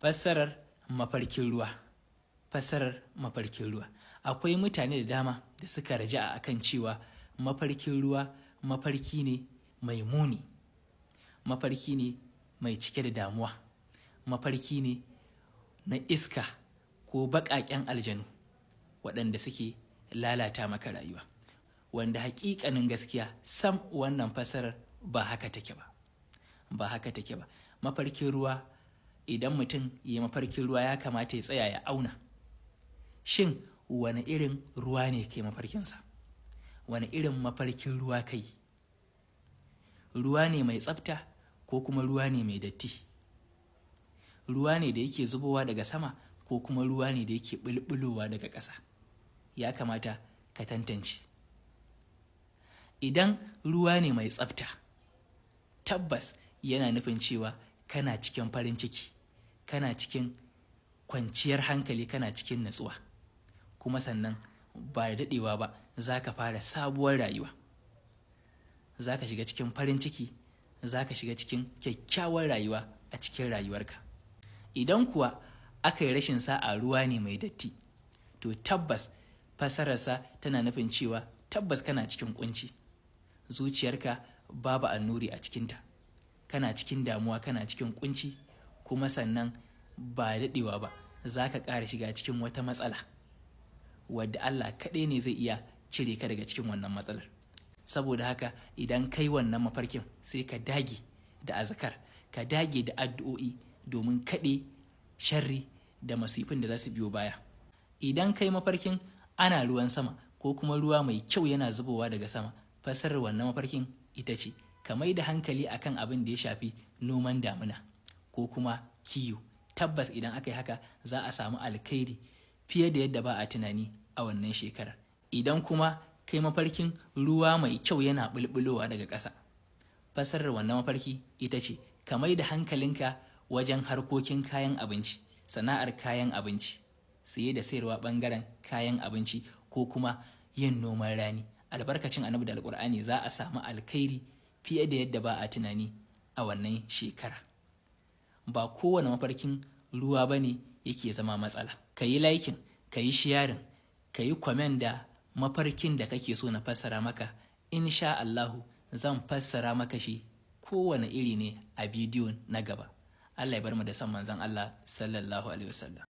Fassarar mafarkin ruwa. Fassarar mafarkin ruwa. Akwai mutane da dama da suka raja'a akan cewa mafarkin ruwa mafarki ne mai muni, mafarki ne mai cike da damuwa, mafarki ne na iska ko baƙaƙen aljanu waɗanda suke lalata maka rayuwa. Wanda haƙiƙanin gaskiya sam wannan fassarar ba haka take ba. Ba haka take ba. Mafarkin ruwa, idan mutum ya mafarkin ruwa, ya kamata ya tsaya ya auna. Shin wane irin ruwa ne ke mafarkinsa? Wane irin mafarkin ruwa ka yi? Ruwa ne mai tsafta ko kuma ruwa ne mai datti? Ruwa ne da yake zubowa daga sama ko kuma ruwa ne da yake ɓulɓulowa daga ƙasa? Ya kamata ka tantance. Idan ruwa ne mai tsafta, tabbas yana nufin cewa kana cikin farin ciki, kana cikin kwanciyar hankali, kana cikin natsuwa. Kuma sannan ba da daɗewa ba za ka fara sabuwar rayuwa. Za ka shiga cikin farin ciki, za ka shiga cikin kyakkyawar rayuwa a cikin rayuwarka. Idan kuwa aka yi rashin sa'a ruwa ne mai datti, to tabbas fassararsa tana nufin cewa tabbas kana cikin ƙunci. Zuciyarka babu annuri a cikinta. Kana cikin damuwa, kana cikin ƙunci, kuma sannan ba da daɗewa ba za ka ƙara shiga cikin wata matsala wadda Allah kaɗai ne zai iya cire ka daga cikin wannan matsalar. Saboda haka idan kai wannan mafarkin, sai ka dage da azkar, ka dage da addu'o'i domin kaɗe sharri da masifin da za su biyo baya. Idan kai mafarkin ana ruwan sama ko kuma ruwa mai kyau yana zubowa daga sama, fassarar wannan mafarkin ita ce ka mai da hankali akan abin da ya shafi noman damuna ko kuma kiwo. Tabbas idan aka yi haka, za a samu alkhairi fiye da yadda ba a tunani a wannan shekarar. Idan kuma kai mafarkin ruwa mai kyau yana bulbulowa daga ƙasa, fassarar wannan mafarki ita ce ka mai da hankalinka wajen harkokin kayan abinci, sana'ar kayan abinci, saye da sayarwa ɓangaren kayan abinci ko kuma yin noman rani. Albarkacin Annabi da Alƙur'ani, za a samu alkhairi fiye da yadda ba a tunani a wannan shekara. Ba kowane mafarkin ruwa ba ne yake zama matsala. Ka yi liking, ka yi sharing, ka yi comment da mafarkin da kake so na fassara maka. Insha Allahu zan fassara maka shi, kowane iri ne, a bidiyo na gaba. Allah ya bar mu da son Manzon Allah, sallallahu alaihi wasallam.